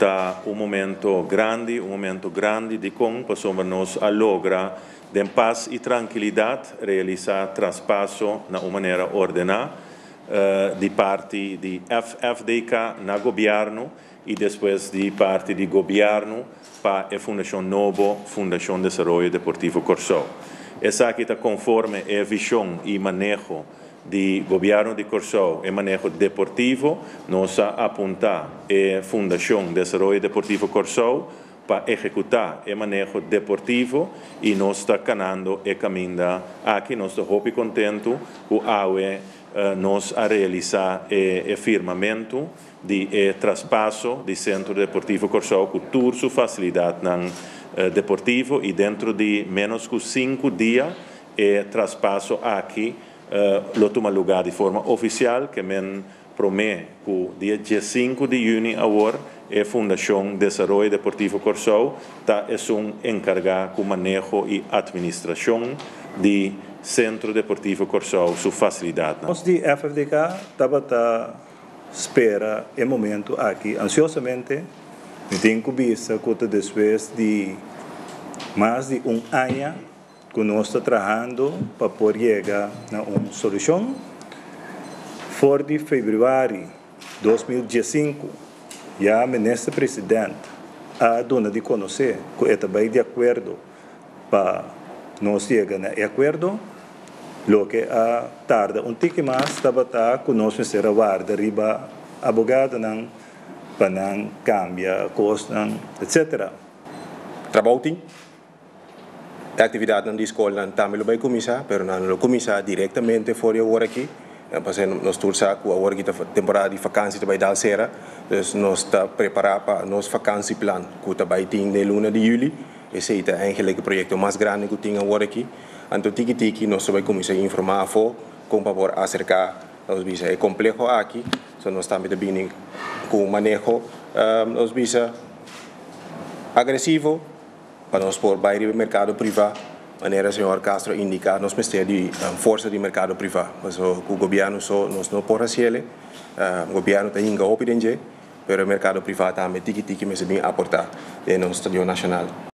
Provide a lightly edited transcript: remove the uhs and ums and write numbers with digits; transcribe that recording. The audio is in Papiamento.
Ta un momento grandi, un momento grandi dikon pasobra nos a logra den pas i trankilidat realisá traspaso na un manera ordená di parti di FFDK na gobièrnu i despues di parti di gobièrnu pa e fundashon nobo Fundashon Desaroyo Deportivo Kòrsou. Esaki ta konforme e vishon i maneho di Gobièrnu di Kòrsou, e maneho deportivo. Nos a apuntá e Fundashon Desaroyo Deportivo Kòrsou pa ehekutá e maneho deportivo i nos ta kanando e kaminda aki. Nos ta hopi kontentu ku awe nos a realisá e firmamentu di e traspaso di Sentro Deportivo Kòrsou ku tur su fasilidatnan deportivo i dentro di ménos ku sinku dia e traspaso aki lo tuma lugá di forma ofisial ke men promé ku dia 15 di yüni. Awor e Fundashon Desaroyo Deportivo Kòrsou ta esun enkargá ku maneho i atministrashon di Sentro Deportivo Kòrsou su fasilidatnan. Nos di FFDK tabata spera e momento aki ansiosamente. Mi tin ku bisa ku ta despues di mas di un aña ku nos ta trahando pa por yega na un solushon. For di febrüari 2015 ya minister president a duna di konosé ku e ta bai di akuerdo pa nos yega na e akuerdo. Loke a tarda un tiki mas tabata ku nos mester a warda riba abogadonan pa nan kambia kosnan, etc. Trabou tin. E aktividatnan di skolnan tambe lo bai kuminsá, pero nan no lo kuminsá direktamente for di awor aki. Pasobra nos tur sa ku awor aki ta temporada di fakansi ta bai dal sera. Dus nos ta prepará pa nos fakansieplan ku ta bai tin den luna di yüli. Esei ta eigenlijk e proyekto mas grandi ku tin awor aki. Anto tiki tiki nos ta bai kuminsá informá afó kon pa por aserká, nos bisa, e kompleho aki. So nos tambe ta bini ku un maneho, nos bisa, agresivo pa nos por bai riba e merkado privá. Manera señor Castro a indiká, nos mester di forsa di merkado privá. Pasobra ku gobièrnu so nos no por hasiel. Gobièrnu ta hinka hopi den dje, pero e merkado privá tambe tiki tiki mester bin aportá den nos stadion nashonal.